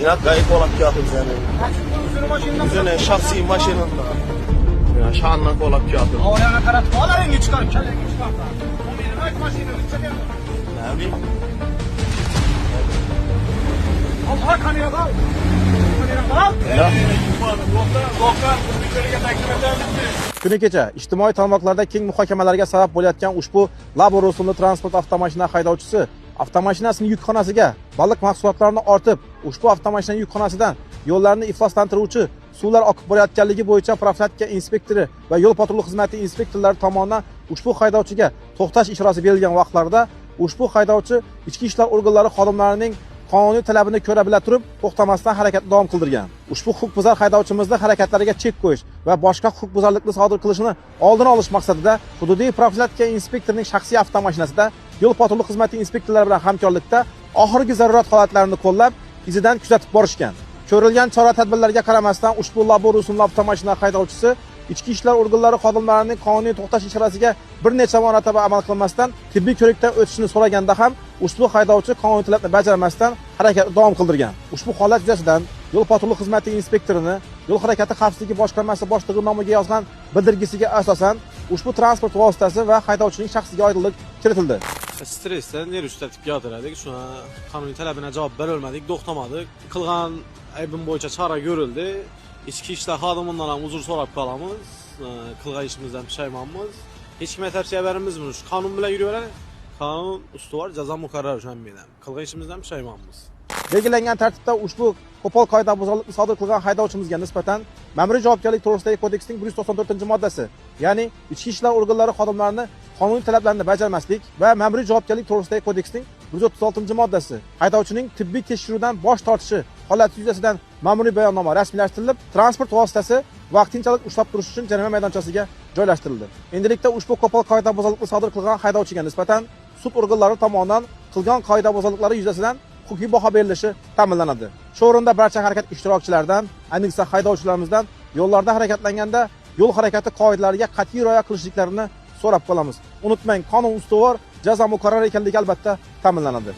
Ina ГАИ qovlab kelyapti bizani. O'zini shaxsiy mashinasida. Sha'ndan qovlab kelyapti. Ovoyani qaratib, olaringni chiqarib, kallangni chiqarib. Nima mashinani chiqar. Nima? Al kamera al. Kamera al. Kuni kecha ijtimoiy tarmoqlarda keng muhokamalarga sabab bo'layotgan ushbu Labo rusumli transport avtomashina haydovchisi avtomashinasining yukxonasiga baliq mahsulotlarini ortib, ushbu avtomashina yukxonasidan yo'llarni ifloslantiruvchi suvlar oqib borayotganligi bo'yicha profilaktika inspektori va yo'l patrul xizmati inspektorlari tomonidan ushbu haydovchiga to'xtash ishorasi berilgan vaqtlarda ushbu haydovchi ichki ishlar organlari xodimlarining qonuniy talabini ko'ra bila turib to'xtamasdan harakatni davom qildirgan. Ushbu huquqbuzar haydovchimizni harakatlariga chek qo'yish va boshqa huquqbuzarlikni sodir qilishini oldini olish maqsadida hududiy profilaktika inspektorining shaxsiy avtomashinasida yo'l patrul xizmati inspektorlari bilan hamkorlikda oxirgi zarurat holatlarini qo'llab, izidan kuzatib borishgan. Ko'rilgan chora-tadbirlarga qaramasdan ushbu Labo rusumli avtomashina haydovchisi ichki ishlar organlari xodimlarining qonuniy to'xtash ishorasiga bir necha marotaba amal qilmasdan tibbiy ko'rikdan o'tishni so'raganda ham ushbu haydovchi qonuniy talabni bajarmasdan harakatni davom qildirgan. Ushbu holat yuzasidan yo'l patrul xizmati inspektorini yo'l harakati xavfsizligi boshqarmasi boshlig'i nomiga yozgan bildirgisiga asosan ushbu transport vositasi va haydovchining shaxsiga oydinlik kiritildi. Stressdan yer ishlatib keladik. Shuna qonuniy talabına javob berolmadik, to'xtamadik. Qilgan aybim bo'yicha chora ko'rildi. Ichki ishlar xodimidan ham uzr so'rab qolamiz. Qilgan ishimizdan pushaymonmiz. Hech kimga tavsiya bermaymiz. Shu qonun bilan yuraveradi. Qonun ustuvor, jazo muqarrar o'sha bilan. Qilgan ishimizdan pushaymonmiz. Belgilangan tartibda ushbu qo'pol qoidabuzarlikni sodir qilgan haydovchimizga nisbatan Ma'muriy javobgarlik to'g'risidagi kodeksning 194-moddasi, ya'ni ichki ishlar organlari xodimlarini qonuniy talablarini bajarmaslik va Ma'muriy javobgarlik to'g'risidagi kodeksning 136-moddasi, haydovchining tibbiy tekshiruvdan bosh tortishi holati yuzasidan ma'muriy bayonnoma rasmiylashtirilib, transport vositasi vaqtinchalik ushlab turish uchun jarima maydonchasiga joylashtirildi. Endilikda ushbu qo'pol qoidabuzarlikni sodir qilgan haydovchiga nisbatan sud organlari tomonidan qilgan qoidabuzarliklari yuzasidan huquqiy baho berilishi ta'minlanadi. Shu o'rinda barcha harakat ishtirokchilaridan, ayniqsa haydovchilarimizdan yo'llarda harakatlanganda yo'l harakati qoidalariga qat'iy rioya qilishliklarini so'rab qolamiz. Unutmang, qonun ustuvor, jazo muqarrar ekanligi albatta ta'minlanadi.